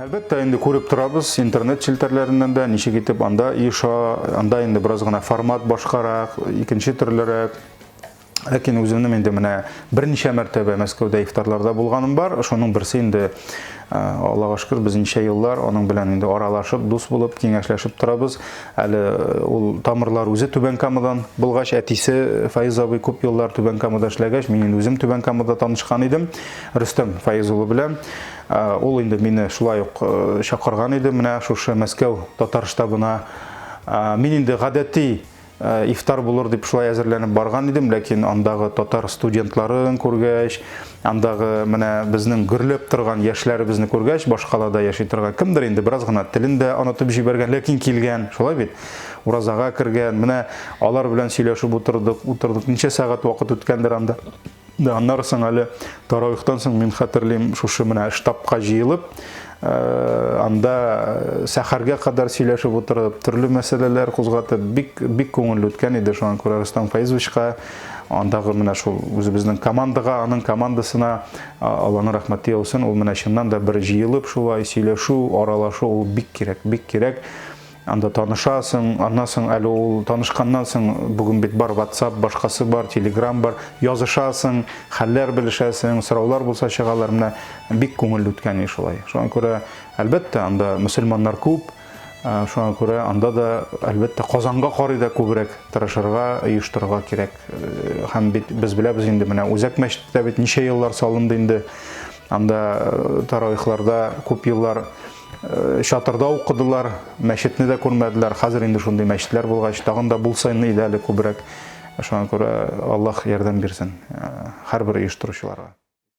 Әлбәттә, инде күреп торабыз интернет челтәрләреннән дә, ничек итеп анда оеша, анда инде бераз гына формат башкарак, икенче төрлерәк. Ләкин үземнең инде менә берничә мәртәбә Мәскәүдә ифтарларда булганым бар. Шуның берсе инде Аллага шөкер, без ничә еллар аның белән инде аралашып, дус булып, киңәшләшеп торабыз. Әле ул тамырлар үзе Түбән Камадан булгач, әтисе Фаиз абый күп еллар Түбән Камада эшләгәч, мин инде үзем Түбән Камада танышкан идем Рөстәм Фаиз улы белән. Ул инде мине шулай ук чакырган иде менә шушы Мәскәү татар штабына. Мин инде гадәти ифтар булыр дип шулай әзерләнеп барган идем, ләкин андагы татар студентларын күргәч, андагы менә безнең гөрләп торган яшьләребезне күргәч, башкалада яши торган кемдер инде бераз гына телен дә онытып җибәргән, ләкин килгән, шулай бит? Уразага кергән, менә алар белән сөйләшеп утырдык, утырдык, ничә сәгать вакыт үткәндер анда. Да, аннары соң әле таравихтан соң мин хәтерлим, шушы менә штабка җыелып, анда сәхәргә кадәр сөйләшеп утырып, төрле мәсьәләләр кузгатып, бик бик күңелле үткән иде. Шуңа күрә Рөстәм Фаизовичка, андагы менә шул үзебезнең командага, аның командасына Алланың рәхмәте яусын. Ул менә чыннан да бер җыелып шулай сөйләшү, аралашу ул бик кирәк, бик кирәк. Анда танышасың, аннан соң әле ул танышканнан соң бүген бит бар WhatsApp, башкасы бар, Telegram бар, язышасың, хәлләр белешәсең, сораулар булса чыгалар. Менә бик күңелле үткән и шулай. Шуңа күрә, әлбәттә, анда мөселманнар күп, шуңа күрә анда да, әлбәттә, Казанга карый да күбрәк тырышырга, оештырырга кирәк. Һәм бит без беләбез инде, менә үзәк мәчеттә бит ничә еллар салынды инде. Анда таравихларда күп еллар чатырда укыдылар, мәчетне дә күрмәделәр. Хәзер инде шундый мәчетләр булгач, тагын да булса иде әле күбрәк. Шуңа күрә Аллаһ ярдәм бирсен һәрбер оештыручыларга.